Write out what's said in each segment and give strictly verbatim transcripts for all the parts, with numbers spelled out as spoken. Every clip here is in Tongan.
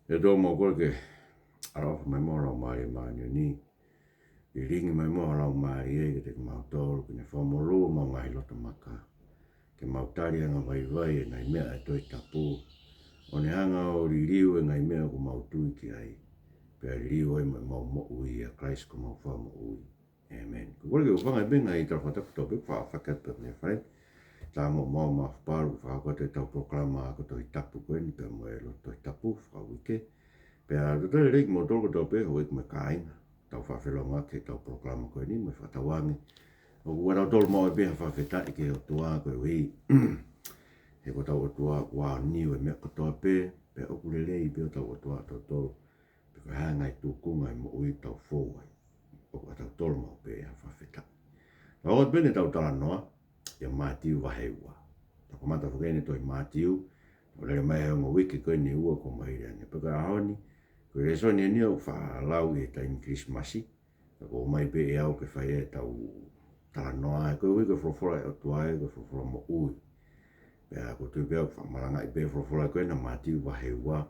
ʻE ʻOtua, mau kole ke ʻaloʻofa mai muʻa ho Laumālie Māʻoniʻoni, lilingi mai muʻa ho Laumālie kiate kimautolu, ke ne fakamolū homau ngaahi loto maka, ke mau tali angavaivai ʻa e ngaahi meʻa ʻa e Tohi Tapu, ʻo ne hanga ʻo liliu ʻa e ngaahi meʻa ʻoku mau tui ki ai, pea liliu ai mo ʻemau moʻui ʻia Kalaisi ko homau Fakamoʻui. ʻĒmeni. Ko e kole ke u hūfanga pē he ngaahi tala fakatapu kotoa pē ʻoku faʻa fakatapu pē mei fale. Tala mo mau ma fapalu fakakau atu ʻetau polokalama ako Tohi Tapu ko eni pea mo e lotu Tohi Tapu fakauike. Pea talitali lelei kimoutolu kotoa pē, houʻeiki mo e kāinga, tau faʻa felōngoaki heʻetau polokalama ko eni mo e fakatauange ʻoku ʻatautolu maʻu ai pē ha fakafetaʻi ki he ʻOtua koeʻuhi he ko hotau ʻOtua ʻoku aoniu ʻa e meʻa kotoa pē, pea ʻoku lelei pē hotau ʻOtua ʻatautolu, pe ko e hā e ngaahi tūkunga ʻo e moʻui ʻoku tau fou ai, ʻoku ʻatautolu maʻu pē ha fakafetaʻi. Tau ō atu pē heʻetau talanoa ʻia Mātiu vahe ua. Tau kamata foki eni he tohi Mātiu, tau lele mai he ongo uike ko eni ʻe ua kuo maliu ange. Pea ko e ʻaho ni, ko e lēsoni eni ʻoku faʻa lau ʻi he taimi Kilisimasi, ka ʻoku ʻomai pē ʻe au ke fai ʻetau talanoa, he ko e uike folofola ʻa e ʻOtua, ko e folofola moʻui. Pea ʻoku ou tui pē ʻoku faʻa malangaʻi pē folofola ko ena Mātiu vahe ua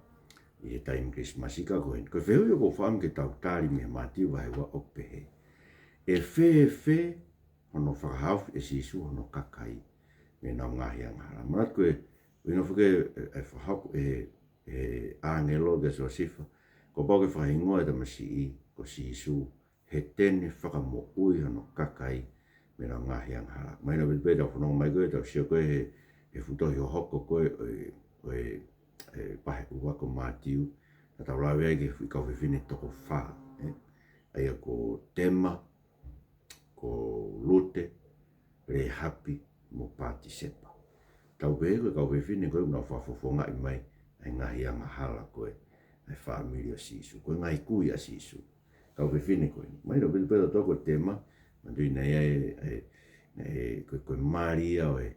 ʻi he taimi Kilisimasi. Ka ko eni, ko e fehuʻi ʻoku ou fakaʻamu ke tau tali mei Mātiu vahe ua ʻoku pehē: ʻE fēfē hono fakahaofi ʻe Sīsū hono kakai mei heʻenau ngaahi angahala? Manatu ko e ʻuhinga foki ʻe, ʻe fakahoko ʻe he, ʻe he ʻāngelo kia Siosefa, kuo pau ke fakahingoa e tamasiʻi ko Sīsū, he te ne fakamoʻui hono kakai mei heʻenau ngaahi angahala. Mahino pē ʻetau fanongo mai ko ē, tau sio ko ē he, he fuʻu tohi hohoko ko ē ʻo e, ʻo e, ʻo e vahe ua ko Mātiu, naʻa tau lave ai ki he fuʻu kau fefine toko fā, ē? ʻA ia ko Tema, ko Lute, Lēhapi, mo Patisepa. Tau pehē ko e kau fefine ko ē ʻoku nau fakafofongaʻi mai ʻa e ngaahi angahala ko ē ʻa e fāmili ʻo Sīsū, ko e ngaahi kui ʻa Sīsū. Kau fefine ko ē. Mahino pē, pē ʻe tautolu ko Tema, manatuʻi naʻe ʻi ai e, e, e, ko, ko e mali ia ʻo e,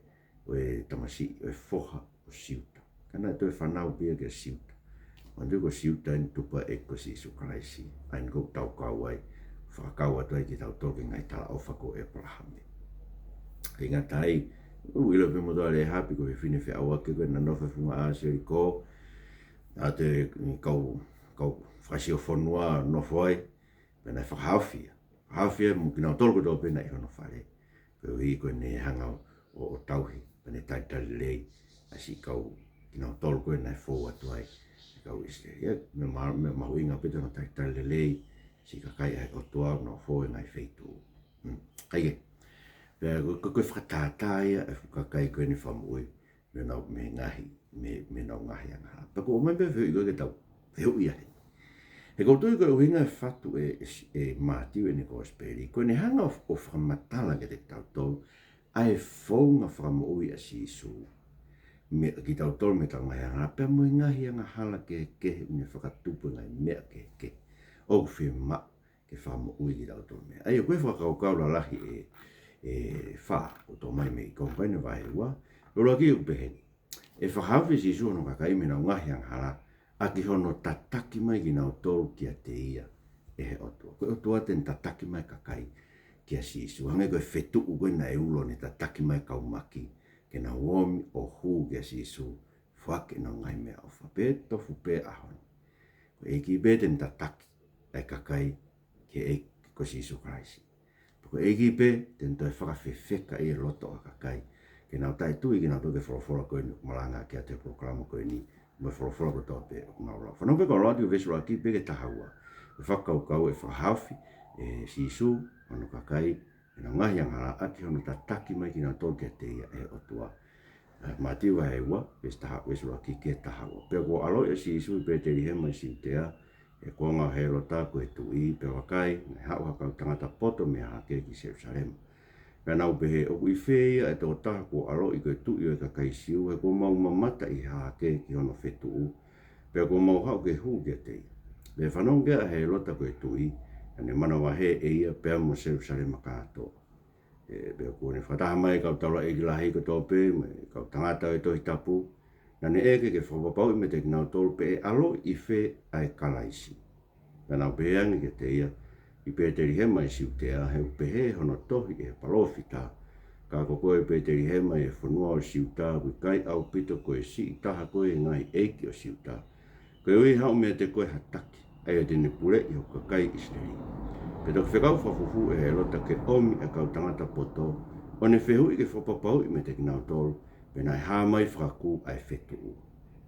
ʻo e tamasiʻi, ʻo e foha ʻo Siuta. Ka naʻe toe fānau pē ia kia Siuta. Manatuʻi ko Siuta eni tupu ʻa e ʻEiki ko Sīsū Kalaisi. ʻA eni ʻoku tau kau ai, fakakau atu ai kitautolu ki he ngaahi talaʻofa ko ʻĒpalahame. ʻIkai ngata ai, ʻoku ʻilo pē moutolu ʻa Lēhapi, ko e fefine feʻauaki ko ē naʻe nofo he funga ʻā ʻo Seliko, ʻa e kau, kau fakasiofonua nofo ai, pea naʻe fakahaofi ia. Fakahaofi ia mo kinautolu kotoa pē naʻe ʻi hono fale, koeʻuhi ko ʻene hanga ʻo, ʻo tauhi, pea ne talitali lelei ʻa e siʻi kau, kinautolu ko ē naʻe fou atu ai, e kau ʻIsileli. Ia, meʻa ma-, meʻa mahuʻinga pē ʻetau talitali lelei siʻi kakai ʻa e ʻOtua ʻoku nau fou he ngaahi feituʻu. Hmm. Kae kehe, pea ko, ko, ko e fakatātā ia ʻa e fuʻu kakai ko eni fakamoʻui mei heʻenau, mei he ngaahi, mei, mei heʻenau ngaahi angahala. Pea ʻoku ʻomai pē fehuʻi ko ē ke tau fehuʻi ai. He ʻoku ou tui ko e ʻuhinga e fatu ʻe, ʻe, ʻe Mātiu ʻene kosipeli, ko ʻene hanga ʻo, ʻo fakamatala kiate kitautolu ʻa e founga fakamoʻui ʻa Sīsū mei, kitautolu mei heʻetau ngaahi angahala, pea mo e ngaahi angahala kehekehe ʻoku ne fakatupu e ngaahi meʻa kehekehe ʻoku fiemaʻu ke fakamoʻui kitautolu mei ai. ʻA ia ko e fakakaukau lalahi ʻe, ʻe fā ʻoku tō mai mei he konga ko eni vahe ua. ʻUluaki ʻoku pehē ni: ʻE fakahaofi ʻe Sīsū hono kakai mei heʻenau ngaahi angahala ʻaki hono tataki mai kinautolu kiate ia ʻe he ʻOtua. Ko e ʻOtua te ne tataki mai e kakai kia Sīsū. Hangē ko e fetuʻu ko ē naʻe ulo ʻo ne tataki mai e kau maki ke nau omi ʻo hū kia Sīsū, foaki ʻenau ngaahi meʻaʻofa. Pea tofu pē ʻaho ni, ko e ʻEiki pē te ne tataki ʻa e kakai ki he ʻEiki ko Sīsū Kalaisi. Pea ko e ʻEiki pē te ne toe fakafefeka ʻi he loto ʻo e kakai ke nau taʻetui kinautolu ki he folofola ko eni ʻoku malangaʻaki atu he polokalama ko eni, mo e folofola kotoa pē ʻoku nau lau. Fanongo pē kau lau atu ki he veesi ʻuluaki pē ki he taha ua. Ko e fakakaukau ʻe fakahaofi ʻe Sīsū hono kakai mei heʻenau ngaahi angahala ʻaki hono tataki mai kinautolu kiate ia ʻe he ʻOtua. ʻA, Mātiu vahe ua, veesi taha, veesi ʻuluaki ki he taha ua. Pea kuo ʻaloʻi ʻa Sīsū ʻi Pētelihema ʻi Siutea, ʻi he kuonga ʻo Hēlota ko e tuʻi, pea vakai, naʻe haʻu ha kau tangata poto mei hahake ki Selūsalema. Pea nau pehē, ʻOku ʻi fē ia ʻa e tokotaha kuo ʻaloʻi ko e tuʻi ʻo e kakai Siu, he kuo mau mamata ʻi hahake ki hono fetuʻu, pea kuo mau haʻu ke hū kiate ia? Pea fanongo ki ai ʻa Hēlota ko e tuʻi, naʻa ne manavahē ʻe ia pea mo Selūsalema kātoa. ʻE, pea kuo ne fakataha mai e kau taulaʻeiki lahi kotoa pē, mo e kau tangata ʻo e Tohi Tapu, naʻa ne ʻeke ke fakapapauʻi meiate kinautolu pe ʻe ʻaloʻi ʻi fē ʻa e Kalaisi. Pea nau pehē ange kiate ia, ʻI Pētelihema ʻi Siutea, he ʻoku pehē hono tohi ʻe he palōfita: Ka ko koe Pētelihema ʻi he fonua ʻo Siuta, ʻoku ʻikai ʻaupito ko e siʻi taha koe ʻi he ngaahi ʻeiki ʻo Siuta, Koeʻuhi haʻu meiate koe ha taki, ʻa ia te ne puleʻi hoku kakai ʻIsileli. Pea toki fekau fakafuofua ʻe Hēlota ke ʻomi ʻa e kau tangata poto, ʻo ne fehuʻi ke fakapapauʻi meiate kinautolu pe naʻe hā mai fakakū ʻa e fetuʻu.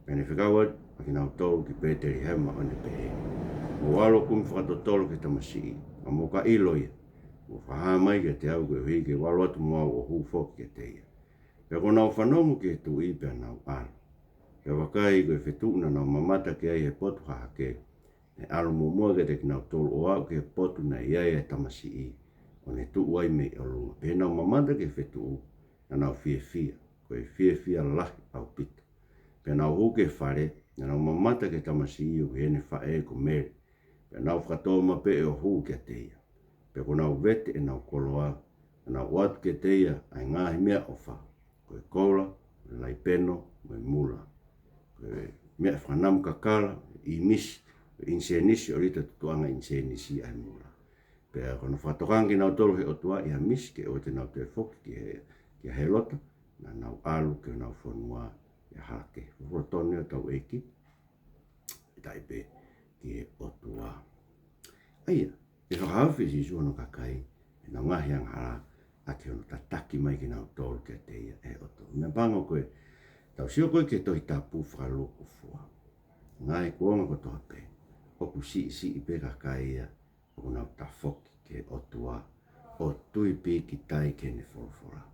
Pea ne fekau atu ʻa kinautolu ki Pētelihema, ʻo ne pehē, Mou ʻalu ʻo kumi fakatotolo ki he tamasiʻi, ka mou ka ʻilo ia, mou fakahā mai kiate au, koeʻuhi ke u ʻalu atu mo au ʻo hū foki kiate ia. Pea kuo nau fanongo ki he tuʻi, pea nau ʻalu. Pea vakai, ko e fetuʻu naʻa nau mamata ki ai he potu hahake, naʻe ʻalu muʻomuʻa kiate kinautolu ʻo aʻu ki he potu naʻe ʻi ai ʻa e tamasiʻi, ʻo ne tuʻu ai mei ʻolunga. Pea ʻi heʻenau mamata ki he fetuʻu, naʻa nau fiefia, ko e fiefia lahi ʻaupito. Pea nau hū ki he fale, naʻa nau mamata ki he tamasiʻi ʻoku ʻi heʻene faʻē ko Mele. Pea nau fakatōmapeʻe ʻo hū kiate ia. Pea kuo nau vete ʻenau koloa, naʻa nau ʻoatu kiate ia ʻa e ngaahi meʻaʻofa, ko e koula, ko e laipeno, mo e mula, ko e meʻa fakanamu kakala, ʻinisi, ko e ʻinisēnisi, ʻo lita tutuʻanga ʻinisēnisi ʻa e mula. Pea kuo nau fakatokanga kinautolu he ʻOtua ʻi ha misi ke ʻoua te nau toe foki ki he, kia Hēlota, naʻa nau ʻalu ki honau fonua ʻi ha hala kehe. Folofola tonu ʻa hotau ʻEiki, ʻe taʻi pē ki he ʻOtua. ʻA ia, ʻe fakahaofi ʻe Sīsū hono kakai ʻi heʻenau ngaahi angahala, ʻaki hono tataki mai kinautolu kiate ia ʻe he ʻOtua. Meʻapango ko ē, tau sio ko ē ki he Tohi Tapu fakalūkufua, ngaahi kuonga kotoa pē, ʻoku siʻisiʻi pē kakai ia ʻoku nau tafoki ki he ʻOtua, ʻo tui pīkitai ki heʻene folofola.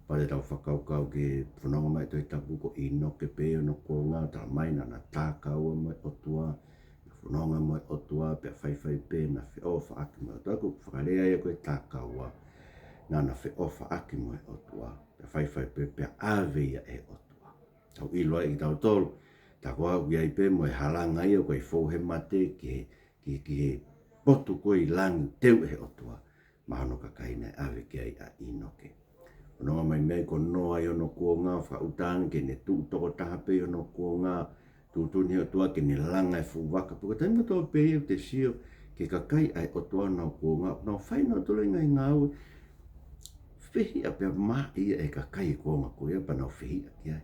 Pea te tau fakakaukau ki he fononga mai Tohi Tapu ko ʻĪnoke pē ʻi hono kuonga, talamai naʻa na tākaua mo e ʻOtua, na fononga mo e ʻOtua, pea faifai pē naʻa na feʻofaʻaki mo e ʻOtua. Ko e fakalea ia ko e tākaua, naʻa na feʻofaʻaki mo e ʻOtua, pea faifai pē pea ʻave ia ʻe he ʻOtua. Tau ʻilo ai kitautolu, tā ko ā ʻoku ʻi ai pē mo e halanga ia ʻoku ʻikai fou he mate ki he, ki, ki he potu ko ē ʻi langi teu ʻe he ʻOtua maʻa hono kakai naʻe ʻave ki ai ʻa ʻĪnoke. Fononga mai mei ai ko Noa ʻi hono kuonga, fakaʻuta ange ke ne tuʻu tokotaha pē ʻi hono kuonga, tuʻutuʻuni ʻe he ʻOtua ke ne langa e fuʻu vaka. Pea ko e taimi kotoa pē ia ʻoku te sio ki he kakai ʻa e ʻOtua ʻi honau kuonga, nau fai nautolu e ngaahi ngāue, fehiʻa pea maʻi ia ʻe he kakai ʻi he kuonga ko ia pea nau fehiʻa ki ai.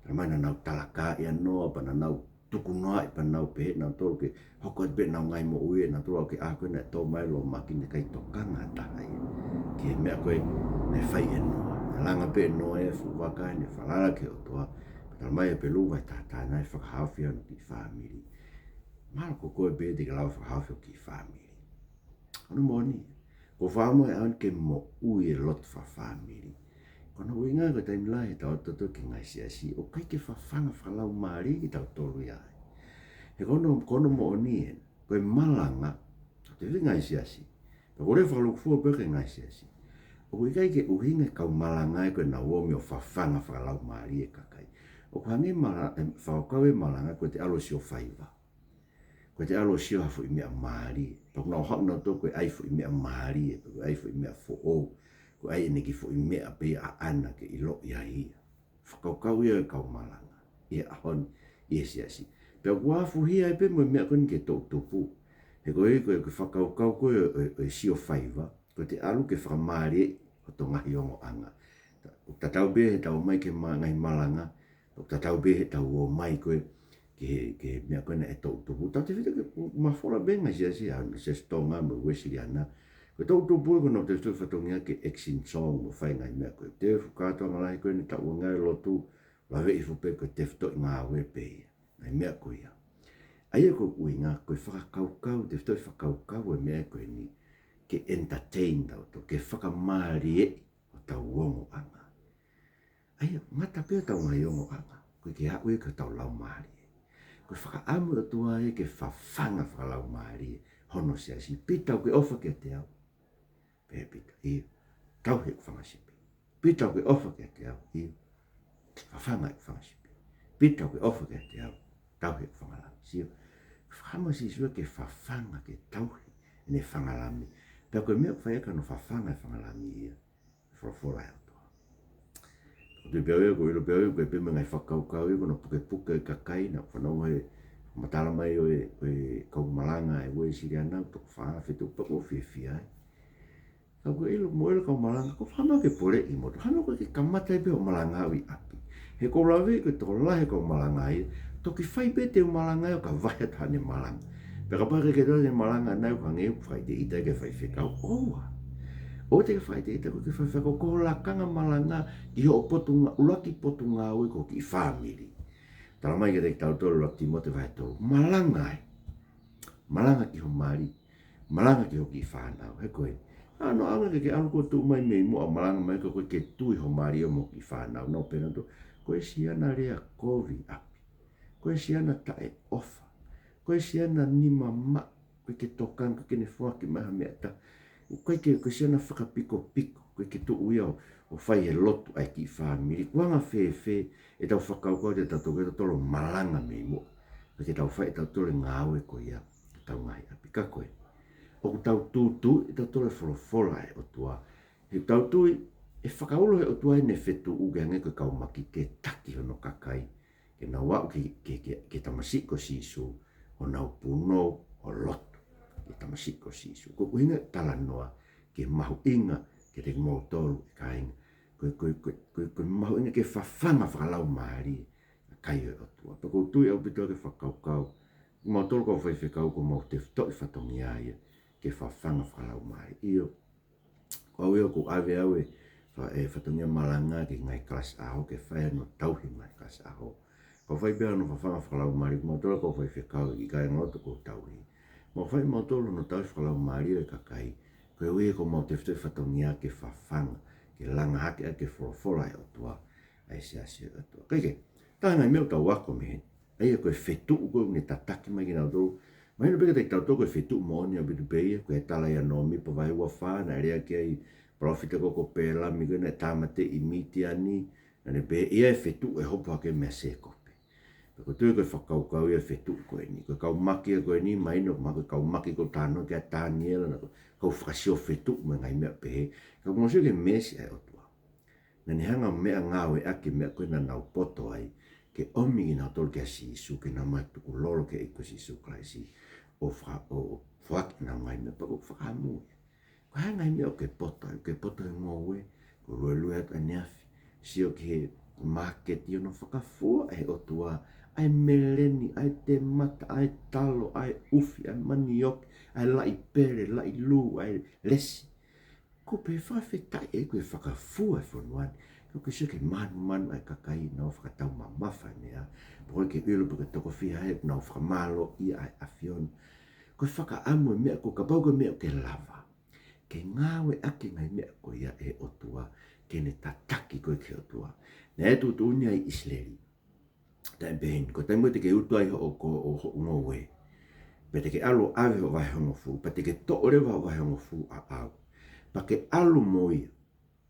Talamai naʻa nau talakaaʻi ʻa Noa, pea naʻa nau tukunoaʻi pea nau pehē nautolu ke hoko atu pē ʻenau ngaahi moʻui ʻe nautolu ʻo aʻu ki he ʻaho ko ē naʻe tō mai e lōmaki, naʻe ʻikai tokanga ha taha ia ki he meʻa ko ē naʻe fai ʻe Noa. Naʻe langa pē ʻe Noa e fuʻu vaka, ne falala ki he ʻOtua. Talamai ʻe Hepelū vahe taha taha naʻe fakahaofi hono kiʻi fāmili. Mahalo ko koe pē te ke lava fakahaofi ho kiʻi fāmili. Ko hono moʻoni, ko e fakaʻamu ʻa e ʻaho ni ke moʻui e lotu fakafāmili. Ko hono ʻuhinga ko e taimi lahi ʻetau ō atu ki he ngaahi siasi, ʻoku ʻikai ke fafanga fakalaumālie kitautolu ia ai. He ko hono, ko hono moʻoni ē, ko e malanga, ʻoku te ʻi he ngaahi siasi, pea ko e lea fakalūkufua pē ki he ngaahi siasi, ʻoku ʻikai ke ʻuhinga e kau malanga ia ko ʻenau omi ʻo fafanga fakalaumālie e kakai. ʻOku hangē e mala-, e fakakaukau e malanga ko ʻete ʻalu ʻo sio faiva, ko ʻete ʻalu ʻo sio ha foʻi meʻa mālie. Pea ʻoku nau haʻu nautolu ko e ʻai foʻi meʻa mālie, pe ko e ʻai foʻi meʻa foʻou, ko e ʻai ʻene kiʻi foʻi meʻa pē ia ʻaʻana ke ʻiloʻi ai ia. Fakakaukau ia e kau malanga ʻi he ʻaho ni ʻi he siasi. Pea ʻoku afuhia ai pē mo e meʻa ko eni ki he toʻutupu. He ko e, ko e, ko e fakakaukau ko ē ʻo, ʻo, ʻo e sio faiva, ko ʻete ʻalu ke fakamālieʻi hoto ngaahi ongoʻanga. Ta-, tatau pē heʻetau ō mai ki he ma-, ngaahi malanga, ʻoku tatau pē heʻetau ō mai ko ē ki he, ki he meʻa ko ē naʻe toʻutupu. Tautefito ki he mafola pē ngaahi siasi, ʻa e Siasi Tonga mo e Uēsiliana. Ko e toʻutupu ko ē naʻa nau tefito ki he fatongia ke action song mo fai ngaahi meʻa ko ē. Tefito kātoanga lahi ko ē naʻe taʻu ange ai e lotu, laveʻi hifo pē ko e tefitoʻi ngāue pē ia. Ngaahi meʻa ko ia. ʻA ia ko e ʻuhinga, ko e fakakaukau, tefitoʻi fakakaukau e meʻa ko eni, ke entertain tautolu, ke fakamālieʻi hotau ongoʻanga. ʻA ia, ngata pē hotau ngaahi ongoʻanga, ko e ke aʻu ia ki hotau laumālie. Ko e fakaʻamu ʻa e ʻOtua ia ke fafanga fakalaumālie hono siasi. Pita ʻoku ke ʻofa kiate au. Pehē ʻe Pita, ʻio, tauhi ʻeku fanga sipi. Pita ʻoku ke ʻofa kiate au. ʻIo, fafanga ʻeku fanga sipi. Pita ʻoku ke ʻofa kiate au. Tauhi ʻeku fanga lami. Sio, fakaʻamu ʻa Sīsū ia ke fafanga, ke tauhi ʻene fanga lami. Pea ko e meʻa ʻoku fai ʻaki hono fafanga e fanga lami ia, folofola ʻa e ʻOtua. ʻOku ou tui pē au ia, ʻoku ou ʻilo pē au ia, ko e pē mo e ngaahi fakakaukau ia, ko hono pukepuke e kakai, naʻa ku fanongo he fakamatala mai ʻo e, ʻo e kau malanga ʻa e Uēsiliana, toko fā fetuʻu, pea ʻoku ou fiefia ai. Ka ʻoku ou ʻilo mo e ʻilo e kau malanga, ko e fakaʻamu ke poleʻi moutolu, fakaʻamu ko ē ke kamata ai pē hoʻo malanga ʻi ʻapi. He ʻoku ou lave ko e tokolahi e kau malanga ia, Toki fai pē te u malanga ʻo ka vahe atu haʻane malanga. Pea kapau ʻoku ʻikai ke toe ne malanga ʻana ʻo ka ngeu fai te ita ke faifekau. ʻOua. ʻOua te ke fai te ita ko e ke faifekau, ko e lakanga malanga ki hoʻo potungāue, ʻuluaki potungāue ko e kiʻi fāmili. Talamai kiate kitautolu ʻuluaki Tīmote vahe tolu. Malanga ai. Malanga ki ho mali. Malanga ki ho kiʻi fānau. He ko e. ʻAno ʻaonga ke ke ʻalu ʻo tuʻu mai mei muʻa ʻo malanga mai ka ʻoku ʻikai ke tui ho mali ʻo mo e kiʻi fānau. Nau pehē nautolu, ko e siana lea kovi ʻapi. Ko e siana taʻeʻofa. Ko e siana nima maʻa. ʻOku ʻikai ke tokanga, ʻoku ʻikai ke ne foaki mai ha meʻa ʻe taha. ʻOku ʻikai ke, ko e siana fakapikopiko. ʻOku ʻikai ke tuʻu ia ʻo, ʻo fai e lotu ʻa e kiʻi fāmili. Kuo anga fēfē ʻetau fakakaukau te tau toki totolo malanga mei muʻa. Ka ke tau fai ʻe tautolu e ngāue ko ia ʻi hotau ngaahi ʻapi. Ka ko e. ʻOku tau tūtuuʻi ʻe tautolu e folofola ʻa e ʻOtua. He ʻoku tau tui, ʻe fakaulo ʻe he ʻOtua ʻene fetuʻu ke hangē ko e kau maki ke taki hono kakai. Ke nau aʻu ki he, ki he, ki he, ki he tamasiʻi ko Sīsū, ʻo nau punou ʻo lotu ki he tamasiʻi ko Sīsū. Ko e ʻuhinga e talanoa, ke mahuʻinga kiate kimoutolu ʻe kāinga. Ko e, ko e, ko e, ko e, ko e mahuʻinga ke fafanga fakalaumālie e kakai ʻo e ʻOtua. Pea ʻoku ou tui ʻaupito ki he fakakaukau, kimautolu kau faifekau, ko homau tefitoʻi fatongia ia ke fafanga fakalaumālie. ʻIo, ko au ia ʻoku ʻave au e fa-, e fatongia malanga ki he ngaahi kalasi ʻaho, ke fai hono tauhi e ngaahi kalasi ʻaho. Kau fai pē hono fafanga fakalaumālie, kimautolu kau faifekau ʻi he kāingalotu ʻoku ou tauhi. Mau fai mautolu hono tauhi fakalaumālie e kakai, koeʻuhi ko homau tefitoʻi fatongia ke fafanga, ke langa hake ʻaki e folofola ʻa e ʻOtua ʻa e siasi ʻo e ʻOtua. Kae kehe, taha e ngaahi meʻa ʻoku tau ako mei heni. ʻA ia ko e fetuʻu ko ē ʻoku ne tataki mai kinautolu. Mahino pē kiate kitautolu ko e fetuʻu moʻoni ʻaupito pē ia, ko e tala ia Nōmipa vahe ua fā, naʻe lea ki ai e palōfita ko, ko Pēlami ko ē naʻe tāmateʻi ʻi Mitiani, naʻa ne pehē ʻe ʻi ai e fetuʻu ʻe hopo hake meia Sēkope. Pea ʻoku ou tui ko e fakakaukau ia e fetuʻu ko eni. Ko e kau maki ia ko eni, mahino mahalo ko e kau maki ʻoku talanoa ki ai ʻa Taniela, naʻa ko e kau fakasio fetuʻu mo e ngaahi meʻa pehē. Ka ʻoku mau sio ki he meesi ʻa e ʻOtua. Naʻa ne hanga ʻo meʻangāueʻaki e meʻa ko ē naʻa nau poto ai, ke ʻomi kinautolu kia Sīsū, ke nau maʻu e tukulolo ki he ʻEiki ko Sīsū Kalaisi, ʻo fa-, ʻo, ʻo foaki ʻenau ngaahi meʻa, pea ʻoku ou fakaʻamu ia. Ko e hā e ngaahi meʻa ʻoku ke poto ai, ʻoku ke poto he ngoue, ko e luelue atu ʻaneafi, sio ki he māketi ʻo nau fakafua ʻe he ʻOtua ʻa e meleni, ʻa e temata, ʻa e talo, ʻa e ʻufi, ʻa e manioke, ʻa e laʻi pele, laʻi lū, ʻa e lesi. ʻOku ou pehē fakafetaʻi ʻEiki ʻoku ke fakafua e fonua ni. Ka ʻoku ke sio ki he mānumanu ʻa e kakai naʻa nau fakatau mamafa e meʻa. Pea ʻoku ke ʻilo pe ʻoku ke toko fiha ʻoku nau fakamālōʻia ʻa e ʻAfiona. Ko e fakaʻamu e meʻa ko ē kapau ko e meʻa ʻoku ke lava. Ke ngāueʻaki e ngaahi meʻa ko ia ʻe he ʻOtua. Ke ne tataki koe ki he ʻOtua. Naʻe tuʻutuʻuni ai ʻa ʻIsileli. Taimi pehē ni, ko e taimi ko ē te ke utu ai hoʻo ko, ʻo hoʻo ngoue. Pea te ke ʻalu ʻo ʻave hoʻo vahe hongofulu, pea te ke toʻo leva hoʻo vahe hongofulu ʻaʻau. Pea ke ʻalu mo ia.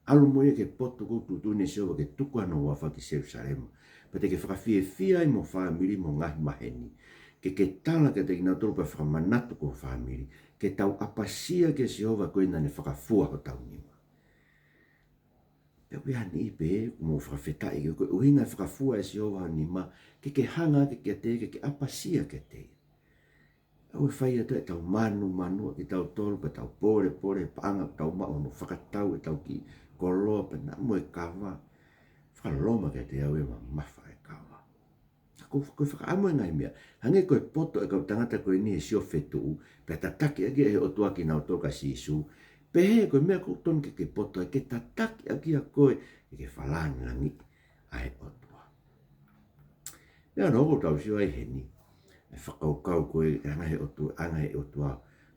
ʻAlu mo ia ki he potu kuo tuʻutuʻuni ʻe Sihova ke tuku hono huafa ki Selūsalema. Pea te ke fakafiefia ai mo e fāmili mo e ngaahi maheni. Ke ke tala kiate kinautolu pea fakamanatu ki ho fāmili. Ke tau ʻapasia kia Sihova ko ia naʻa ne fakafua hotau nima. Pea ʻoku ʻi ai ha niʻihi pē, ʻoku mou fakafetaʻi, ko e ʻuhinga e fakafua ʻe Sihova ho nima, ke ke hanga hake kiate ia, ke ke ʻapasia kiate ia. ʻOua ʻe fai atu ʻetau mānumanu ʻa kitautolu, pea tau pōlepole, paʻanga ʻoku tau maʻu hono fakatau ʻetau kiʻi koloa, pea naʻa mo e kava. Fakaloma kiate au ʻe mamafa e kava. Ko, ko e fakaʻamu e ngaahi meʻa. Hangē ko e poto e kau tangata ko eni he sio fetuʻu, pea tataki ʻaki ʻe he ʻOtua kinautolu kia Sīsū. Pehē ko e meʻa ʻoku totonu ke ke poto ai, ke tataki ʻaki ʻa koe, ke ke falāngilangiʻi ʻa e ʻOtua. Meʻa naʻa ʻoku tau sio ai heni. E fakakaukau ko e anga he ʻOtua, anga he ʻOtua,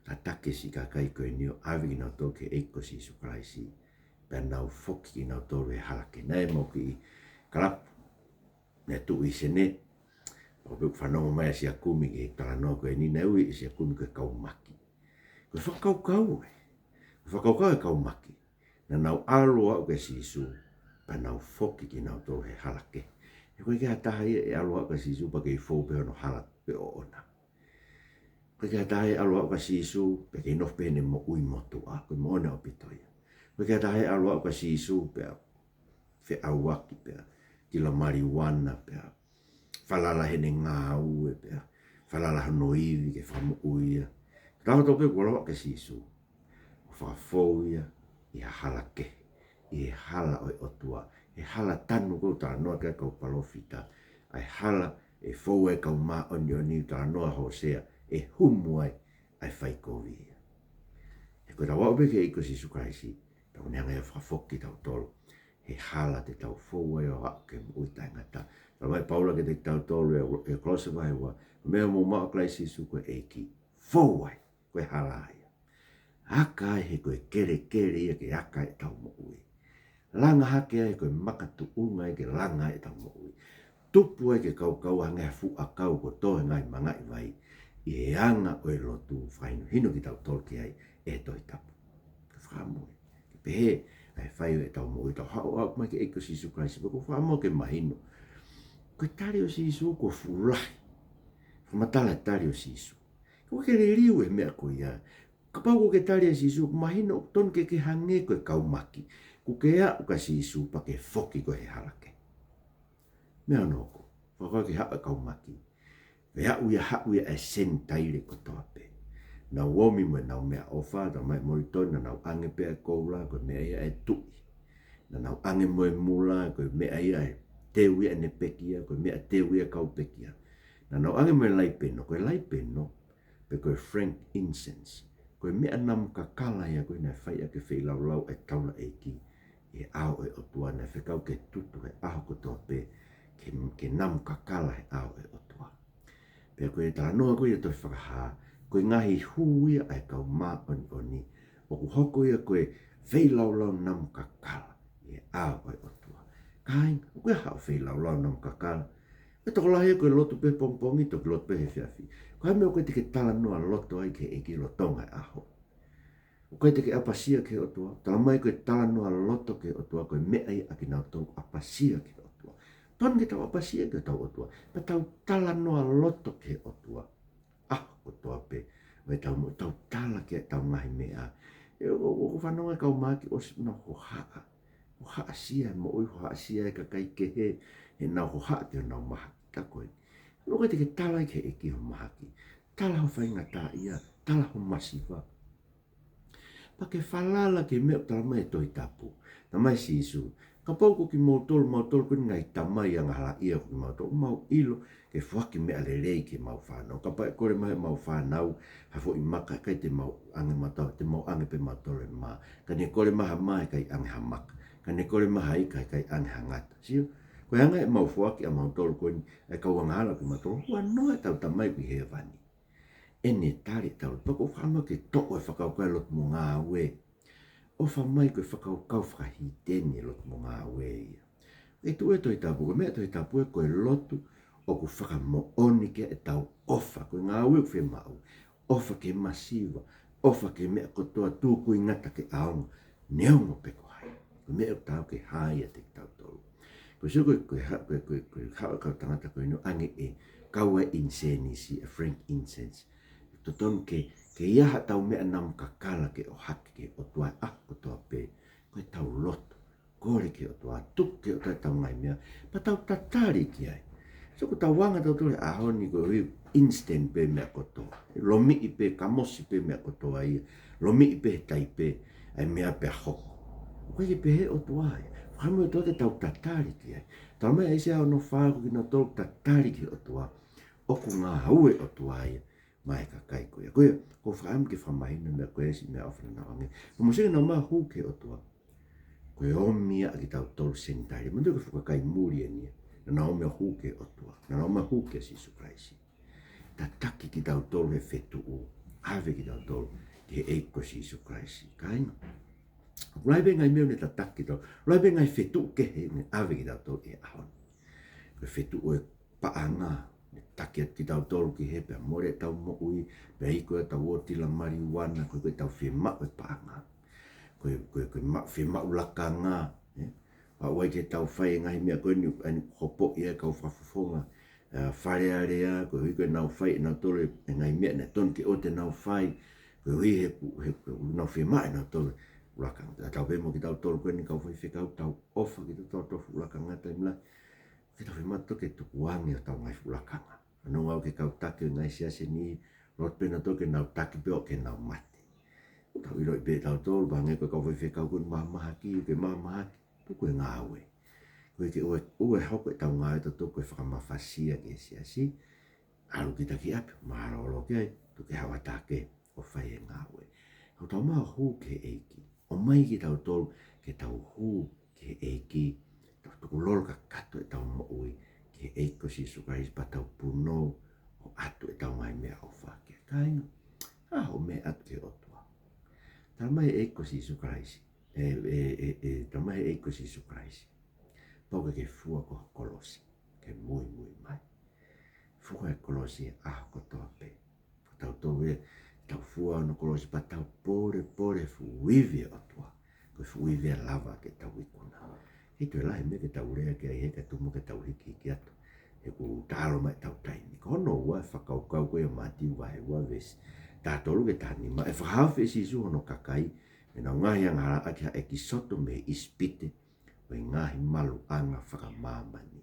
tataki e siʻi kakai ko eni ʻo ʻave kinautolu ki he ʻEiki ko Sīsū Kalaisi. Pea nau foki kinautolu he hala kehe. Naʻe ʻi ai ʻemau kiʻi kalapu. Naʻe tuʻu ʻi Senē, ʻo pehē ʻoku fanongo mai ʻa Siakumi ki he talanoa ko eni, naʻe ui ʻe Siakumi ko e kau maki. Ko e fakakaukau ē. Ko e fakakaukau e kau maki. Naʻa nau ʻalu ʻo aʻu kia Sīsū, pea nau foki kinautolu he hala kehe. He ʻoku ʻikai ha taha ia ʻe ʻalu ʻo aʻu kia Sīsū pea kei fou pē hono hala pē ʻoʻona. ʻOku ʻikai ha taha ia ʻe ʻalu ʻo aʻu kia Sīsū, pea kei nofo pē heʻene moʻui motuʻa, ko e moʻoni ʻaupito ia. ʻOku ʻikai ha taha ia ʻe ʻalu ʻo aʻu kia Sīsū, pea feʻauaki pea, tila maliuana pea, falala heʻene ngāue pea, falala hono ivi ke fakamoʻui ia. Taha kotoa pē kuo ʻalu ʻo aʻu kia Sīsū, ʻoku fakafou ia ʻi ha hala kehe, ʻi he hala ʻo e ʻOtua, he hala tanu ko ē ʻoku talanoa ki ai e kau palōfita, ʻa e hala ʻE fou ai e kau māʻoniʻoni, talanoa Hōsea, ʻe humu ai ʻa e faikovi ia. He ko ʻetau aʻu pē ki he ʻEiki ko Sīsū Kalaisi, pea ʻoku ne hanga ʻo fakafoki kitautolu he hala te tau fou ai ʻo aʻu ki he moʻui taʻengata. Talamai ʻe Paula kiate kitautolu ʻi he Kolose vahe ua, ko e meʻa ʻoku mou maʻu ʻa Kalaisi Sīsū ko e ʻEiki, fou ai, ko e hala ia. Aka ai he ko e kelekele ia ke aka ʻetau moʻui. Langa hake ai he ko e makatuʻunga ia ke langa ʻetau moʻui. Tupu ai ke kaukau hangē ha fuʻu ʻakau kuo tō he ngaahi mangaʻi vai, ʻi he anga ʻo e lotu, fakahinohino kitautolu ki ai ʻe he Tohi Tapu. Ke fakamoʻui, ke pehē ʻa e fai ʻo ʻetau moʻui, tau haʻu ʻo aʻu mai ki he ʻEiki ko Sīsū Kalaisi, pea ʻoku ou fakamoʻoni ke mahino, ko e tali ʻo Sīsū kuo fuʻu lahi. Fakamatala e tali ʻo Sīsū, ʻoku ʻikai ke liliu e meʻa ko ia. Kapau ʻoku ke tali ʻa Sīsū, ʻoku mahino ʻoku tonu ke ke hangē ko e kau maki. Kuo ke aʻu kia Sīsū pea ke foki koe he hala kehe. Meʻa hono hoko, fakaʻau ke haʻu e kau maki, ke haʻu ia, haʻu ia ʻa e Senitaile kotoa pē. Nau omi mo ʻenau meʻaʻofa, talamai ʻe Molitoni naʻa nau ʻange pē ʻa e koula, ko e meʻa ia ʻa e tuʻi. Naʻa nau ʻange mo e mula, ko e meʻa ia ʻa e teu ia ʻene pekia, ko e meʻa teu ia ʻa e kau pekia. Naʻa nau ʻange mo e laipeno, ko e laipeno, pe ko e frankincense, ko e meʻa namu kakala ia ko ē naʻe fai ʻaki e feilaulau ʻa e taulaʻeiki ʻi he ʻao ʻo e ʻOtua, naʻe fekau ke tutu he ʻaho kotoa pē, ke, ke namu kakala he ʻao ʻo e ʻOtua. Pea ko e talanoa ko ia ʻa e tohi Fakahā, ko e ngaahi hū ia ʻa e kau māʻoniʻoni, ʻoku hoko ia ko e feilaulau namu kakala ʻi he ʻao ʻo e ʻOtua. Kāinga, ʻoku ʻi ai haʻo feilaulau namu kakala? ʻE tokolahi ia ko e lotu pē pongipongi, toki lotu pē he efiafi. Ko e hā e meʻa ʻoku ʻikai te ke talanoa loto ai ki he ʻEiki lolotonga e ʻaho? ʻOku ʻikai te ke ʻapasia ki he ʻOtua? Talamai ko e talanoa loto ki he ʻOtua, ko e meʻa ia ʻa kinautolu ʻoku ʻapasia ki he ʻOtua. Tonu ke tau ʻapasia ki hotau ʻOtua, pea tau talanoa loto ki he ʻOtua ʻaho kotoa pē ʻo ʻetau moʻui, tau tala ki ai ʻetau ngaahi meʻa. ʻE, ʻo, ʻo, ʻoku ou fanongo he kau mahaki ʻosi nau hohaʻa. Hohaʻasia e moʻui, hohaʻasia e kakai kehe, heʻenau hohaʻa ki honau mahaki. Ka ko e, ʻoku ʻikai te ke tala ai ki he ʻEiki ho mahaki. Tala ho faingataʻaʻia, tala ho masiva. Pea ke falala ki he meʻa ʻoku talamai ʻe he Tohi Tapu. Talamai ʻe Sīsū, kapau ko kimoutolu, mautolu ko e ngaahi tamai angahalaʻia ko kimautolu, mau ʻilo ke foaki meʻa lelei ki heʻemau fānau. Kapau ʻe kole mai heʻemau fānau ha foʻi maka, ʻikai te mau ʻange mautolu, te mau ʻange pē mautolu e mā. Ka ne kole mai ha mā, ʻikai ʻange ha maka. Ka ne kole mai ha ika, ʻikai ʻange ha ngata. Sio, ko e anga ʻemau foaki ʻamautolu ko eni ʻa e kau angahala kimautolu, huanoa ʻetau Tamai ʻoku ʻi hēvani. ʻEne tali ʻetau, pea ʻoku ou fakaʻamu ke toʻo e fakakaukau e lotu mo ngāue. ʻOfa mai ko e fakakaukau fakahīteni e lotu mo ngāue ia. ʻE tuʻu e Tohi Tapu, ko e meʻa Tohi Tapu ē, ko e lotu ʻoku fakamoʻoni ki ai ʻetau ʻofa, ko e ngāue ʻoku fiemaʻu. ʻOfa ki he masiva, ʻofa ki he meʻa kotoa, tukuingata ki he ʻaonga, neongo pe ko hai. Ko e meʻa ʻoku taau ke hā ia ʻiate kitautolu. Ko e sio ko e, ko e ha-, ko e, ko e, ko e haʻu e kau tangata ko eni ʻo ʻange e kau ʻa e ʻinisēnisi, e frankincense. Totonu ke, ke ʻi ai haʻatau meʻa namu kakala ke ʻohake ki he ʻOtua he ʻaho kotoa pē, ko ʻetau lotu. Kole ki he ʻOtua, tuku ki he ʻOtua ʻetau ngaahi meʻa, pea tau tatali ki ai. Sio, ko ʻetau anga tautolu he ʻaho ni ko e instant pē meʻa kotoa. Lomiʻi pē, kamosi pē meʻa kotoa ia. Lomiʻi pē he taipe ʻa e meʻa pea hoko. ʻOku ʻikai ke pehē e ʻOtua ia. Fakaʻamu e ʻOtua ke tau tatali ki ai. Talamai ʻe ʻAisea ono fā ko kinautolu tatali ki he ʻOtua, ʻoku ngāue e ʻOtua ia maʻa e kakai ko ia. Ko ia, ʻoku ou fakaʻamu ke fakamahino e meʻa ko ē, siʻi meʻaʻofa naʻa nau ʻange. Pea mou sio naʻa nau ō mai ʻo hū ki he ʻOtua. Ko e ʻomi ia ʻa kitautolu Senitaile. Manatuʻi ko e fuʻu kakai muli eni ia. Naʻa nau ō mai ʻo hū ki he ʻOtua. Naʻa nau ō mai ʻo hū kia Sīsū Kalaisi. Tataki kitautolu he fetuʻu. ʻAve kitautolu ki he ʻEiki ko Sīsū Kalaisi. Kāinga, ʻoku lahi pē ngaahi meʻa ʻoku ne tataki kitautolu. Lahi pē ngaahi fetuʻu kehe ʻoku ne ʻave kitautolu he ʻaho ni. Ko e fetuʻu e paʻanga, ne taki atu kitautolu ki hē pea mole ʻetau moʻui, pea iku ʻetau ōtila maliuana, ko e, ko ʻetau fiemaʻu e paʻanga. Ko e, ko e, ko e ma-, fiemaʻu lakanga, ē? Pea ʻoua ke tau fai e ngaahi meʻa ko eni, ʻa eni hopoʻi e kau fakafofonga, ē, Fale Alea, koeʻuhi ko ʻenau fai ʻenautolu e ngaahi meʻa naʻe tonu ke ʻoua te nau fai, koeʻuhi he ku-, he ku-, nau fiemaʻu ʻenautolu e lakanga. Tatau pē mo kitautolu ko eni kau faifekau, tau ʻofa kitautolu ʻetau fuʻu lakanga taimi lahi. Ke tau fiemaʻu ke tukuange hotau ngaahi fuʻu lakanga. Fanongo au ki he kau taki ʻo e ngaahi siasi ni, loto pē nautolu ke nau taki pē ʻo ke nau mate. Tau ʻiloʻi pē tautolu, pea hangē ko e kau faifekau ko eni mahamahaki, ʻoku ke mahamahaki, tuku e ngāue. Ko e ke ʻoua, ʻoua ʻe hoko ʻetau ngāue ʻatautolu ko e fakamafasia ki he siasi, ʻalu kita ki ʻapi, mālōlō ki ai, tuku ke haʻu ha taha kehe ʻo fai e ngāue. Ko ʻetau maʻu hū ki he ʻEiki. ʻOmai kitautolu ke tau hū ki he ʻEiki, tau tukulolo kakato ʻetau moʻui ki he ʻEiki ko Sīsū Kalaisi pea tau punou ʻo ʻatu ʻetau ngaahi meʻaʻofa ki ai. Kāinga, ʻa hoʻo meʻa ʻatu ki he ʻOtua. Tala mai ʻe he ʻEiki ko Sīsū Kalaisi. ʻE, ʻe, ʻe, ʻe, tala mai ʻe he ʻEiki ko Sīsū Kalaisi. Pau ke ke fua ko ho kolosi, ke muimui mai. Fua e kolosi ʻaho kotoa pē. Ko tautolu ē, tau fua hono kolosi pea tau polepole fuʻu ivi ʻa e ʻOtua. Ko e fuʻu ivi ʻe lava ke tau ikuna. ʻIkai toe lahi meʻa ke tau lea ki ai he ka tumu ke tau hikihiki atu. He kuo taʻalo mai ʻetau taimi. Ko hono ua e fakakaukau ko ia ʻa Mātiu vahe ua veesi taha tolu ki he taha nima. ʻE fakahaofi ʻe Sīsū hono kakai mei heʻenau ngaahi angahala ʻaki ha ʻekisoto mei ʻIsipite, ʻo e ngaahi maluʻanga fakamāmani.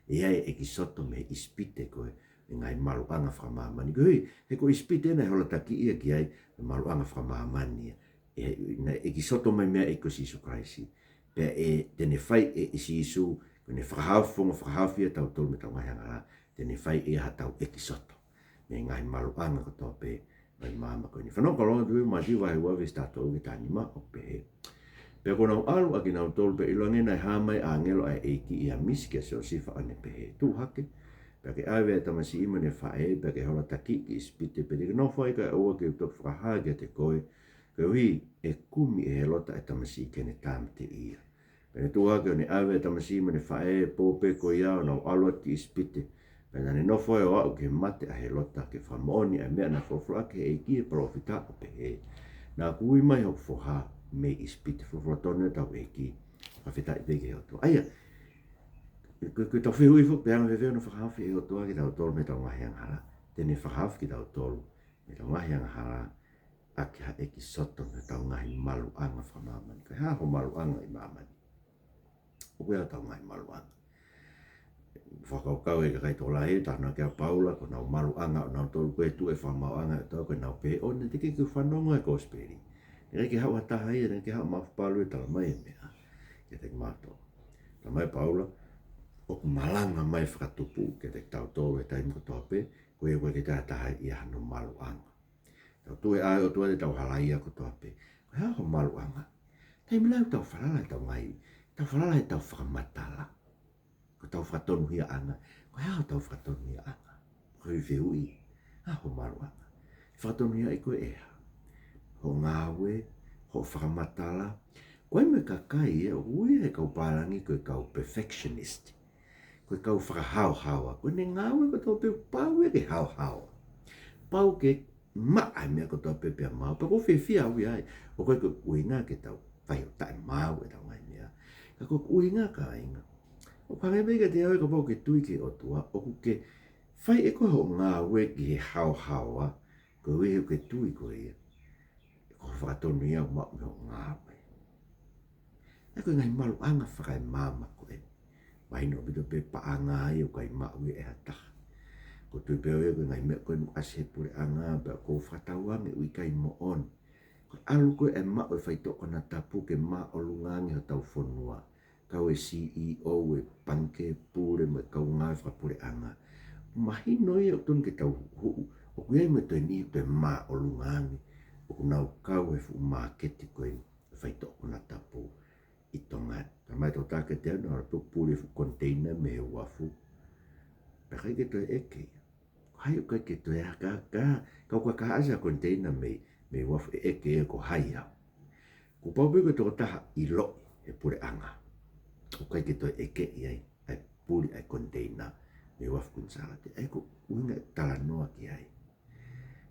ʻE ʻi ai e ʻekisoto mei ʻIsipite ko e ngaahi maluʻanga fakamāmani. Koeʻuhi, he ko ʻIsipite naʻe holatakiʻi ia ki ai, e maluʻanga fakamāmani ia. ʻE, naʻe ʻekisoto mai mei ai ʻa e ʻEiki ko Sīsū Kalaisi. Pea ʻe, te ne fai ʻe, ʻe Sīsū, ko ʻene fakahaofi, founga fakahaofi ʻa tautolu mei heʻetau ngaahi angahala, te ne fai ʻe ia haʻatau ʻekisoto mei he ngaahi maluʻanga kotoa pē ʻo e maama ko eni. Fanongo ki he lau ʻa e Mātiu vahe ua veesi taha tolu ki he taha nima ʻoku pehē: Pea kuo nau ʻalu ʻa kinautolu pea ʻiloange naʻe hā mai ʻa e ʻāngelo ʻa e ʻEiki ʻia Misi kia Siosifa ʻo ne pehē: Tuʻu hake, pea ke ʻave ʻa e tamasiʻi mo ʻene faʻē, pea ke holatakiʻi ki ʻIsipite, pea te ke nofo ai kae ʻoua ke u toki fakahā kiate koe, koeʻuhi ʻe kumi ʻe Hēlota ʻa e tamasiʻi ki heʻene tāmateʻi ia. Pea ne tuʻu hake ʻo ne ʻave ʻa e tamasiʻi mo ʻene faʻē he pō pē ko ia ʻo nau ʻalu atu ki ʻIsipite. Pea naʻa ne nofo ai ʻo aʻu ki he mate ʻa Hēlota, ke fakamoʻoni ʻa e meʻa naʻe folofola ʻaki ʻe he ʻEiki ʻi he palōfita ʻo pehē: Naʻa ku ui mai hoku foha mei ʻIsipite. Folofola tonu ʻetau ʻEiki. Fakafetaʻi pē ki he ʻOtua. ʻA ia, ko, ko ʻetau fehuʻi foki pe ʻe anga fēfē hono fakahaofi ʻe he ʻOtua kitautolu mei heʻetau ngaahi angahala. Te ne fakahaofi kitautolu mei heʻetau ngaahi angahala ʻaki ha ʻekisoto mei heʻetau ngaahi maluʻanga fakamāmani. Ko e hā ho maluʻanga ʻi māmani? ʻOku ʻi ai hotau ngaahi maluʻanga. Fakakaukau e kakai tokolahi, talanoa ki ai ʻa Paula, ko honau maluʻanga ʻonautolu ko e tuʻu e fakamaauʻanga ʻo e ʻOtua, ko ʻenau pehē ʻoku teʻeki ke u fanongo he kosipeli. Teʻeki ke haʻu ha taha ia, teʻeki ke haʻu Maʻafu Palu ʻo tala mai e meʻa kiate kimautolu. Tala mai ʻe Paula, ʻoku malanga mai fakatupu kiate kitautolu he taimi kotoa pē, ko ia ʻoku ʻikai ke toe ʻi ai ha taha ia ʻi hano maluʻanga. Tau tuʻu he ʻao ʻo e ʻOtua te tau halaia kotoa pē. Ko e hā ho maluʻanga? Taimi lahi ʻoku tau falala heʻetau ngaahi, tau falala heʻetau fakamatala. Ko ʻetau fakatonuhiaʻanga. Ko e hā hotau fakatonuhiaʻanga? Ko e fehuʻi. Hā ho maluʻanga? Fakatonuhiaʻi koe ʻe hā? Hoʻo ngāue, hoʻo fakamatala. Ko e meʻa kakai ē, ʻoku ui ia ʻe he kau pālangi ko e kau perfectionist. Ko e kau fakahaohaoa. Ko ʻene ngāue kotoa pē pau ia ke haohaoa. Pau ke maʻa e meʻa kotoa pē pea maau. Pea ʻoku ou fiefia au ia ai. ʻOku ʻikai ko e ʻuhinga ke tau fai ʻo taʻemaau ʻetau ngaahi meʻa. Ka ko e ʻuhinga, kāinga, ʻoku hangē pē kiate au ia, kapau ʻoku ke tui ki he ʻOtua, ʻoku ke fai ʻe koe hoʻo ngāue ki he haohaoa, koeʻuhi he ʻoku ke tui koe ia. Ko e fakatonu ia ʻoku maʻu mei hoʻo ngāue. ʻA ia ko e ngaahi maluʻanga fakaemaama ko eni. Mahino ʻaupito pē paʻanga ia ʻoku ʻikai maʻu ia ʻe ha taha. ʻOku ou tui pē au ia ko e ngaahi meʻa ko eni ʻoku ʻasi he puleʻanga, pea ʻoku ou fakatauange ʻoku ʻikai moʻoni. Ko e ʻalu ko ē ʻa e maʻu e faitoʻo konatapu ke māʻolunga ange hotau fonua. Kau e C E O e pangikē, pule mo e kau ngāue fakapuleʻanga. Mahino ia ʻoku totonu ke tau huʻu, ʻoku ʻi ai mo e toe niʻihi toe māʻolunga ange ʻoku nau kau he fuʻu māketi ko eni e faitoʻo konatapu ʻi Tonga ni. Tala mai ʻe he tokotaha kiate au naʻa nau puli e fuʻu koniteina mei he uafu. Pea ʻikai ke toe ʻeke ia. Ko hai ʻoku ʻikai ke toe ʻeke, ka, ka, ka ʻoku kakaha ʻasi ha koniteina mei, mei uafu, ʻe ʻeke ia ko hai au. Kuo pau pē ko e tokotaha ʻiloʻi he puleʻanga. ʻOku ʻikai ke toe ʻeke ia ai, ʻa e puli ʻa e koniteina mei uafu Kuini Sālote. ʻA ia ko e ʻuhinga e talanoa ki ai.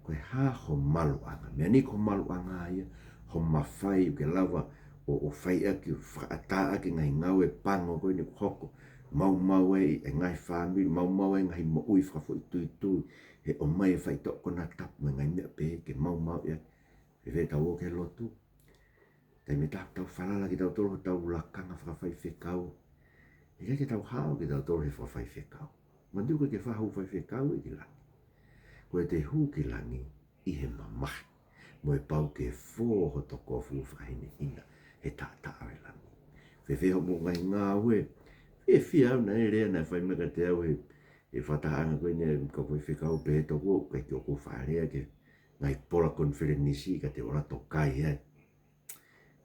Ko e hā ho maluʻanga? Meʻa ni ko e maluʻanga ia, hoʻo mafai ʻoku ke lava ʻo, ʻo fai ʻaki, ʻo fakaʻatā ʻaki e ngaahi ngāue pango ko eni ʻoku hoko, maumauʻi e ngaahi fāmili, maumauʻi e ngaahi moʻui fakafoʻituitui, he ʻomai e faitoʻo konatapu mo e ngaahi meʻa pehē ke maumauʻi ʻaki. Fēfē ʻetau ō ki he lotu? Taimi ʻe taha ʻoku tau falala kitautolu hotau lakanga fakafaifekau. ʻIkai ke tau hao kitautolu he fakafaifekau. Manatuʻi ʻoku ʻikai ke fai ha hū faifekau ia ki langi. Ko ʻete hū ki langi ʻi he mamahi. Mo e pau ke fō hoto kofu ʻo fakahinehina he taʻataʻa ʻo e langi. Fēfē hoʻomou ngaahi ngāue? ʻE fiha au naʻe lea naʻe fai mai kiate au ʻe he fakatahaʻanga ko eni ʻa e kau faifekau, pehē ʻe he tokoua, ʻikai ke u faʻa lea ki he ngaahi pola konifelenisi ka te u ʻalu ʻo kai ai.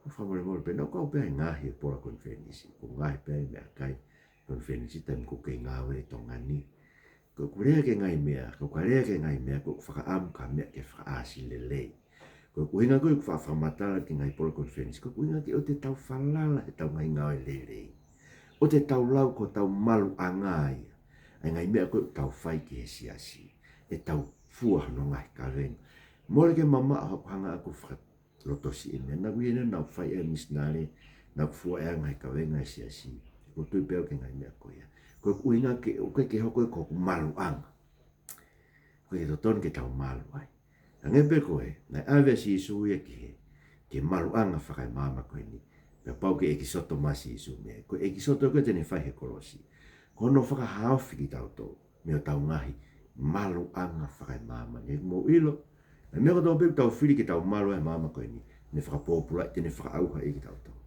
Ko e fakamolemole pē, naʻa ku kau pē ʻi he ngaahi pola konifelenisi, ko e ngaahi pē ʻa e meʻakai konifelenisi taimi ko ē ʻoku ou kei ngāue ʻi Tonga ni. Ko ʻeku lea ki he ngaahi meʻa, ko ʻeku lea ki he ngaahi meʻa, ko ʻeku fakaʻamu ki ha meʻa ke fakaʻasi lelei. Ko ʻeku ʻuhinga ko ē ʻeku faʻa fakamatala ki he ngaahi pola konifelenisi, ko ʻeku ʻuhinga ke ʻoua te tau falala he ʻetau ngaahi ngāue lelei. ʻOua te tau lau ko hotau maluʻanga ia ʻa e ngaahi meʻa ko ē ʻoku tau fai ki he siasi, ʻetau fua hono ngaahi kavenga. Mole ke mamaʻo haʻaku hanga ʻo faka- lotosiʻi e meʻa. Naʻa ku ʻi heni naʻa ku fai ʻa e misinale, naʻa ku fua ʻa e ngaahi kavenga ʻa e siasi. Ko e tui pē au ki he ngaahi meʻa ko ia. Ko ʻeku ʻuhinga ke, ʻoku ʻikai ke hoko ia ko hoku maluʻanga. ʻOku ʻikai ke totonu ke tau malu ai. Hangē pē ko ē naʻe ʻave ʻa Sīsū ia ki he, ki he maluʻanga fakaemāmani ko eni. Pea pau ke ʻekisoto mai ʻa Sīsū mei ai. Ko e ʻekisoto ko ē te ne fai he kolosi, ko hono fakahaofi kitautolu mei hotau ngaahi maluʻanga fakaemāmani. He ʻoku mou ʻilo, ʻa e meʻa kotoa pē ʻoku tau fili ke tau malu ai he māmani ko eni, ʻe fakapōpulaʻi, te ne fakaʻauha ʻe kitautolu.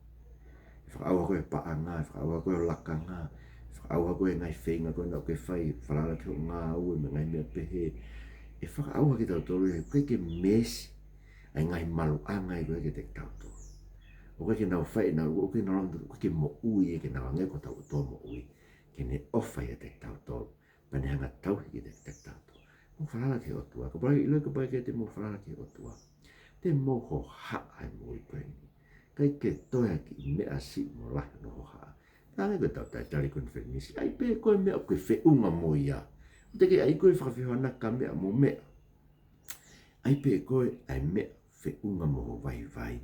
ʻE fakaʻauha koe he paʻanga, ʻe fakaʻauha koe he lakanga, ʻe fakaʻauha koe he ngaahi feinga ko ē naʻa ke fai, falala ki hoʻo ngāue mo e ngaahi meʻa pehē. ʻE fakaʻauha kitautolu he ʻoku ʻikai ke meesi ʻa e ngaahi maluʻanga ia ko ē kiate kitautolu. ʻOku ʻikai ke nau fai, nau, ʻoku ʻikai ke nau langa, ʻoku ʻikai ke moʻui ia ke nau hangē ko hotau ʻOtua moʻui, ke ne ʻofa ʻiate kitautolu, pea ne hanga ʻo tauhi kiate kitautolu. Mou falala ki he ʻOtua, kapau ʻoku ʻiloʻi kapau ʻoku ʻikai te mou falala ki he ʻOtua, te mou hohaʻa ʻi he moʻui ko eni. ʻIkai ke toe ʻi ai ha kiʻi meʻa siʻi mo lahi hono hohaʻa. Hangē ko ʻetau talitali konifelenisi, ʻai pē koe e meʻa ʻoku ke feʻunga mo ia. ʻOua te ke ʻai koe ʻo fakafehoanaki ki ha meʻa mo ha meʻa. ʻAi pē koe ʻa e meʻa ʻoku feʻunga mo ho vaivai.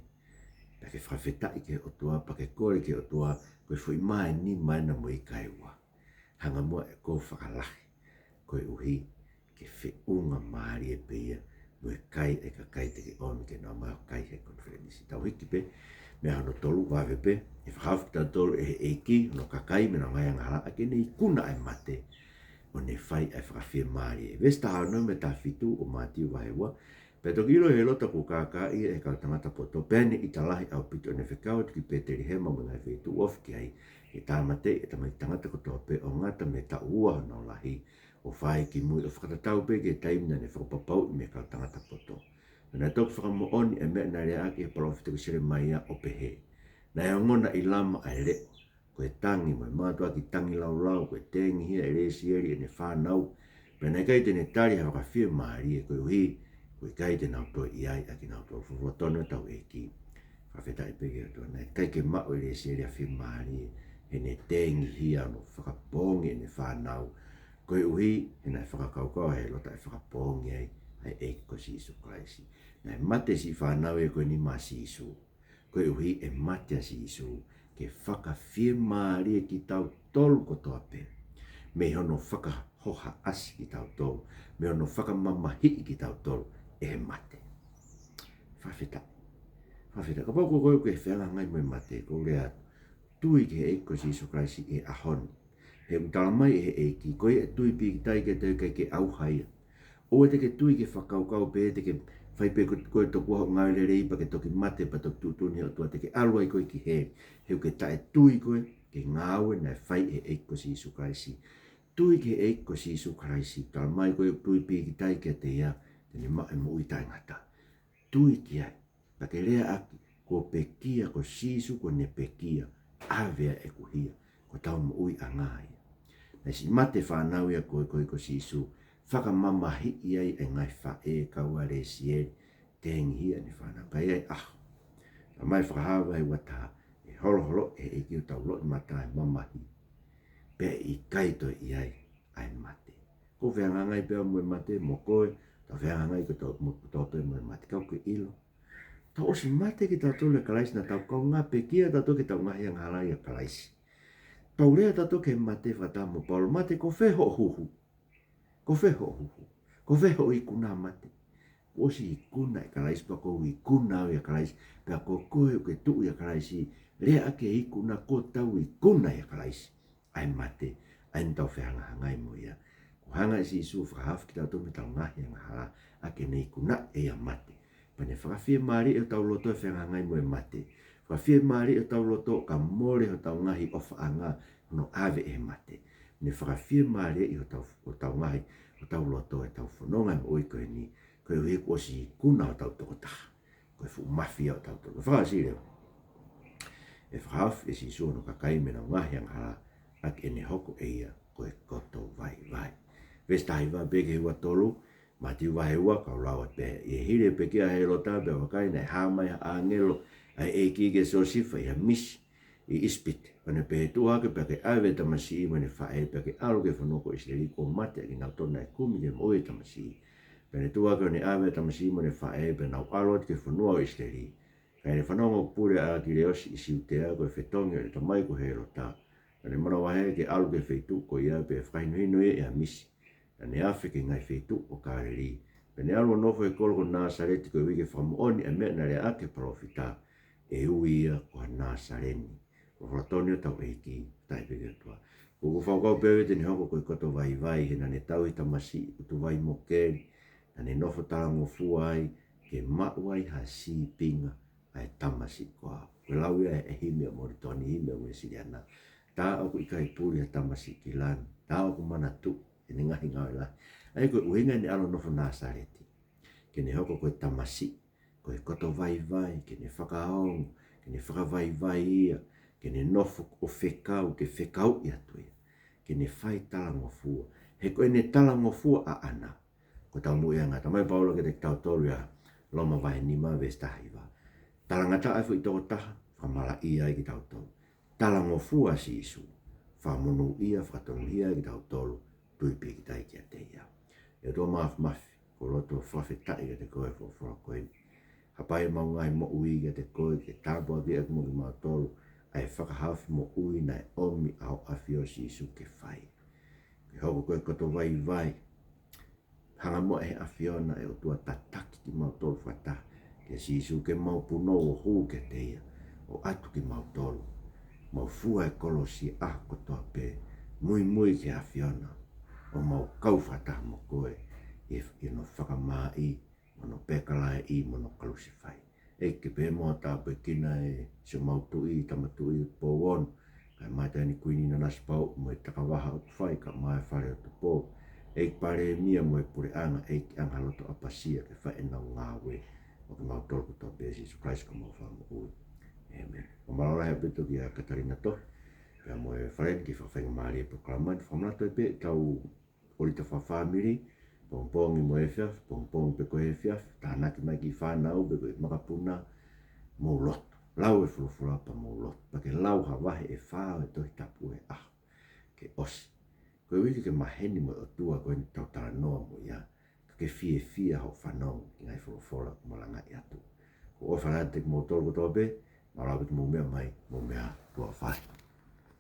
Pea ke fakafetaʻi ki he ʻOtua, pea ke kole ki he ʻOtua, ko e foʻi mā ʻe nima ena mo e ika ʻe ua. Hanga muʻa ʻo ʻikai ke fakalahi, koeʻuhi ke feʻunga mālie pē ia mo e kai ʻa e kakai te ke ʻomi ke nau ō mai ʻo kai he konifelenisi. Tau hiki pē, meʻa hono tolu, vave pē, ʻe fakahaofi kitautolu ʻe he ʻEiki hono kakai mei heʻenau ngaahi angahala, ʻaki ʻene ikuna ʻa e mate, ʻo ne fai ʻa e fakafiemālie. Veesi taha ono mo e taha fitu ʻo Mātiu vahe ua: Pea toki ʻilo ʻe Helota kuo kākaaʻi ia ʻe he kau tangata poto, pea ne ʻita lahi ʻaupito, ʻo ne fekau atu ki Pētelihema mo e ngaahi feituʻu ofi ki ai, ke tāmateʻi ʻa e tamaiki tangata kotoa pē, ʻo ngata mei he taʻu ua hono lahi ʻo fai ki mui, ʻo fakatatau pē ki he taimi naʻa ne fakapapauʻi mei he kau tangata poto. Pea naʻe toki fakamoʻoni ʻa e meʻa naʻe lea ʻaki ʻe he palōfita ko Selemaia, ʻo pehē: Naʻe ongona ʻi Lama ʻa e leʻo, ko e tangi mo e mātuʻaki tangilāulau, ko e tengihia ʻe Lesieli ʻene fānau. Pea naʻe ʻikai te ne tali ha fakafiemālie, koeʻuhi kuo ʻikai te nau toe ʻi ai ʻa kinautolu. Folofola tonu ʻa hotau ʻEiki. Fakafetaʻi pē ki he ʻOtua, naʻe ʻikai ke maʻu ʻe Lesieli ha fiemālie heʻene tengihia hono fakapoongi ʻene fānau, koeʻuhi he naʻe fakakaukau ʻa Helota ʻe fakapoongi ai ʻa e ʻEiki ko Sīsū Kalaisi. Naʻe mate siʻi fānau ia ko eni maʻa Sīsū, koeʻuhi ʻe mate ʻa Sīsū ke fakafiemālie kitautolu kotoa pē mei hono fakahohaʻasi kitautolu, mei hono fakamamahiʻi kitautolu ʻe he mate. Fakafetaʻi. Fakafetaʻi. Kapau ko koe ʻoku ke fehangahangai mo e mate, ʻoku ou lea atu, tui ki he ʻEiki ko Sīsū Kalaisi ʻi he ʻaho ni. He ʻoku talamai ʻe he ʻEiki, ko ia ʻe tui pīkitai kiate au ʻe ʻikai ke ʻauha ia. ʻOua te ke tui ki he fakakaukau pē te ke fai pē ko, ko e tokua hoʻo ngāue lelei pea ke toki mate pea toki tuʻutuʻuni ʻe he ʻOtua te ke ʻalu ai koe ki heli. He ʻoku ke taʻetui koe ki he ngāue naʻe fai ʻe he ʻEiki ko Sīsū Kalaisi. Tui ki he ʻEiki ko Sīsū Kalaisi. Talamai ko ia ʻoku tui pīkitai kiate ia, te ne maʻu e moʻui taʻengata. Tui ki ai. Pea ke lea ʻaki, kuo pekia, ko Sīsū kuo ne pekia, ʻave ʻa ʻeku hia, ko hotau moʻuiʻanga ia. Naʻe siʻi mate fānau ia ko, ko, ko Sīsū, fakamamahiʻi ai ʻa e ngaahi faʻē kau ʻa Lesieli, tengihia ʻene fānau. Ka ʻi ai e ʻaho, talamai ʻe Fakahā vahe ua taha, ʻe holoholoʻi ʻe he ʻEiki hotau loʻimata ʻi he mamahi, pea ʻe ʻikai toe ʻi ai ʻa e mate. ʻOku ou fehangahangai pē au mo e mate, mo koe, tau fehangahangai kotoa, mo, kotoa pē mo e mate. Ka ʻoku ke ʻilo, tau ʻosi mate kitautolu ʻia Kalaisi, naʻa tau kaungā pekia tautolu ki heʻetau ngaahi angahala ʻia Kalaisi. Tau lea tautolu ki he mate fakataha mo Paula, mate, ko fē hoʻo huhu? Ko fē hoʻo huhu? Ko fē hoʻo ikuna, mate? Kuo ʻosi ikuna ʻe Kalaisi, pea ʻoku ou ikuna au ʻia Kalaisi, pea ko koe ʻoku ke tuʻu ʻia Kalaisi, lea ʻaki e ikuna, kuo tau ikuna ʻia Kalaisi. ʻA e mate, ʻa ia naʻa tau fehangahangai mo ia. Kuo hanga ʻe Sīsū ʻo fakahaofi kitautolu mei heʻetau ngaahi angahala, ʻaki ʻene ikuna ʻe ia mate. Pea ne fakafiemālieʻi hotau loto ʻi he fehangahangai mo e mate. Fakafiemālieʻi hotau loto ka mole hotau ngaahi ʻofaʻanga, hono ʻave ʻe he mate. Ne fakafiemālieʻi hotau, hotau ngaahi, hotau loto, ʻetau fononga moʻui ko eni, koeʻuhi kuo ʻosi ikuna hotau tokotaha. Ko e fuʻu mafia ʻo tautolu. Fakaʻosi leva, ʻe fakahaofi ʻe Sīsū hono kakai mei heʻenau ngaahi angahala, ʻaki ʻene hoko ʻe ia ko e koto vaivai. Veesi taha hiva pē ki he ua tolu, Mātiu vahe ua, kau lau atu pē. ʻI he hili e pekia ʻa Hēlota, pea vakai, naʻe hā mai ha ʻāngelo ʻa e ʻEiki kia Siosefa ʻi ha misi ʻi ʻIsipite. Pea ne pehē, tuʻu hake pea ke ʻave e tamasiʻi mo ʻene faʻē pea ke ʻalu ki he fonua ko ʻIsileli, kuo mate ʻa kinautolu naʻe kumi ke moʻui e tamasiʻi. Pea ne tuʻu hake ʻo ne ʻave e tamasiʻi mo ʻene faʻē, pea nau ʻalu atu ki he fonua ʻo ʻIsileli. Ka ne fanongo ʻoku pule ʻa ʻAkiliosi ʻi Siutea, ko e fetongi ʻo ʻene tamai ko Hēlota. Pea ne manavahē ke ʻalu ki he feituʻu ko ia, pea fakahinohino ia ʻi ha misi. Pea ne afe ki he ngaahi feituʻu ʻo Kāleli. Pea ne ʻalu ʻo nofo he kolo ko Nāsaleti, koeʻuhi ke fakamoʻoni ʻa e meʻa naʻe lea ʻaki ʻe he palōfita, ʻe ui ia ko ha Nāsaleni. Ko e folofola tonu ia ʻa hotau ʻEiki, taʻe pē ki he ʻOtua. Ko ʻeku fakakaukau pē au te ne hoko ko e koto vaivai, he naʻa ne tauhi e tamasiʻi ʻi ʻutu vai mokeli, naʻa ne nofo talangofua ai, ke maʻu ai ha sīpinga ʻa e tamasiʻi ko au. Ko e lau ia ʻa e himi ʻa Molitoni, himi ʻa Uēsiliana. Tā ʻoku ʻikai puli ha tamasiʻi ki langi, tā ʻoku manatuʻi ʻene ngaahi ngāue lahi. ʻA ia ko e ʻuhinga ʻene ʻalu ʻo nofo Nāsaleti, ke ne hoko ko e tamasiʻi, ko e koto vaivai, ke ne fakaongo, ke ne fakavaivai ia, ke ne nofo ʻo fekau, ke fekauʻi atu ia, ke ne fai talangofua. He ko ʻene talangofua ʻaʻana, ko e taumuʻa ia ʻa e ngaahi, talamai ʻe Paula kiate kitautolu ʻia Loma vahe nima veesi taha hiva. Talangataʻa e foʻi tokotaha, fakamalaʻia ai kitautolu. Talangofua ʻa Sīsū, fakamonūʻia, fakatonuhia ai kitautolu, tui pīkitai kiate ia. ʻE ʻOtua Māfimafi, ʻoku ou lotu ʻo fakafetaʻi kiate koe he folofola ko eni. Hapai ʻemau ngaahi moʻui kiate koe, ke tāpuakiʻi ʻaki mo kimautolu ʻa e fakahaofi moʻui naʻe ʻomi ʻe ho ʻAfio Sīsū ke fai. Ke hoko ko e koto vaivai, hanga muʻa ʻe he ʻAfiona ʻe ʻOtua tataki kimautolu fakataha kia Sīsū, ke mau punou ʻo hū kiate ia, ʻo ʻatu kimautolu, mau fua e kolosi ʻaho kotoa pē, muimui ki he ʻAfiona, ʻo mau kau fakataha mo koe ʻi he, ʻi hono fakamāʻi, mo hono pēkalaʻi, mo hono kalusefai. ʻEiki, pea mo tāpuekina ʻa siʻomau tuʻi, tama tuʻi, Tupou Ono, kae ʻumaʻā ʻa e Kuini Nanasipauʻu mo e takavaha ʻoku fai, kae ʻumaʻā e Fale ʻo Tupou. ʻEiki Palēmia mo e puleʻanga, ʻEiki ʻanga loto ʻapasia ke fai ʻenau ngāue. ʻO kimautolu kotoa pē, Sīsū Kalaisi ko homau Fakamoʻui. ʻĒmeni. Fakamālō lahi ʻaupito kia Katalina Tohi, pea mo e fale ni ki he fakafaingamālie e polokalama ni. Fakamanatu pē ʻetau ʻōlita fakafāmili, pongipongi mo e efiafi, pongipongi pe ko e efiafi, tānaki mai ki he fānau pe ko e makapuna, mou lotu. Lau e folofola pea mou lotu. Pea ke lau ha vahe ʻe fā ʻo e Tohi Tapu he ʻaho, ke ʻosi. Koeʻuhi ke maheni mo e ʻOtua ko eni ʻoku tau talanoa mo ia, ka ke fiefia hoʻo fanongo ki he ngaahi folofola ʻoku malangaʻi atu. ʻOku ou ʻofa lahi atu kiate kimoutolu kotoa pē, mālō ʻaupito hoʻomou meʻa mai, mou meʻa tuʻa ʻofa lahi.